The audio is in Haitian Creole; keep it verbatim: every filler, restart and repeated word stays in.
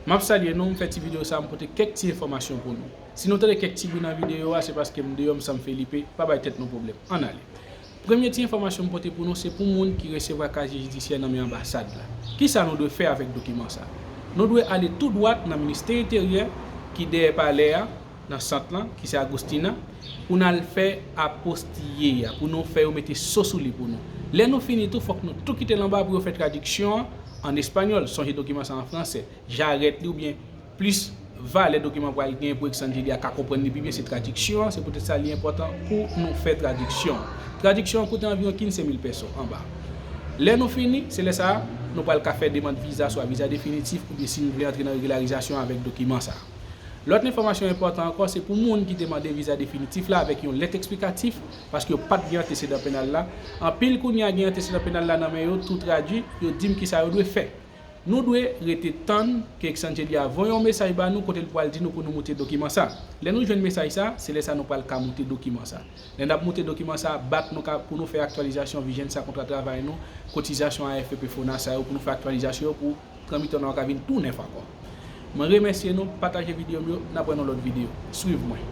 M ap salye nou, m fè ti videyo sa, m pote kèk ti enfòmasyon pou nou. Si nou tande kèk ti bri nan videyo a, se paske m deyò, m sanm Felipe, pa bay tèt nou pwoblèm. Ann ale. Premye ti enfòmasyon m pote pou nou, se pou moun ki resevwa kazye jidisyè nan men anbasad la. Kisa nou dwe fè avèk dokiman sa? Nou dwe ale tou dwat nan ministè enteryè ki dèyè palè a, nan sant lan, ki se Agustina, pou n al fè apostiye a, pou nou fè yo mete so sou li pou nou. Lè nou fini tou, fòk nou tou kite l anba pou yo fè tradiksyon an an espanyòl. Sonje dokiman sa an fransè. Jarèt li oubyen plis valè dokiman pral gen pou Exangeli a ka konprann li pi byen, se tradiksyon an. Se poutèt sa li enpòtan pou nou fè tradiksyon an. Tradiksyon an koute anviwon kenz mil pèso anba. Lè nou fini, se lè sa a, nou pral ka fè demann viza, swa viza definitif, oubyen si nou vle antre nan regilarizasyon avèk dokiman sa a. Lòt enfòmasyon enpòtan ankò, se pou moun ki te mande viza definitif la avèk yon lèt eksplikatif, paske yo pa t gen antesedan penal la. Anpil kounye a gen antesedan penal la nan men yo, tou tradui, yo di m kisa yo dwe fè. Nou dwe rete tann ke Exangeli a voye yon mesaj ba nou kote l pral di nou pou nou moute dokiman sa. Lè nou jwenn mesaj sa, se lè sa nou pral ka moute dokiman sa. Lè n ap moute dokiman sa, bat nou ka pou nou fè aktyalizasyon vijenn sa kontra travay nou, kotizasyon A F P, P F O, FONA sa yo, pou nou fè aktyalizasyon yo pou tranmitan nou an ka vin tou nèf ankò. Mwen remèsye nou, pataje videyo m yo, n ap wè nan lòt videyo. Swiv mwen.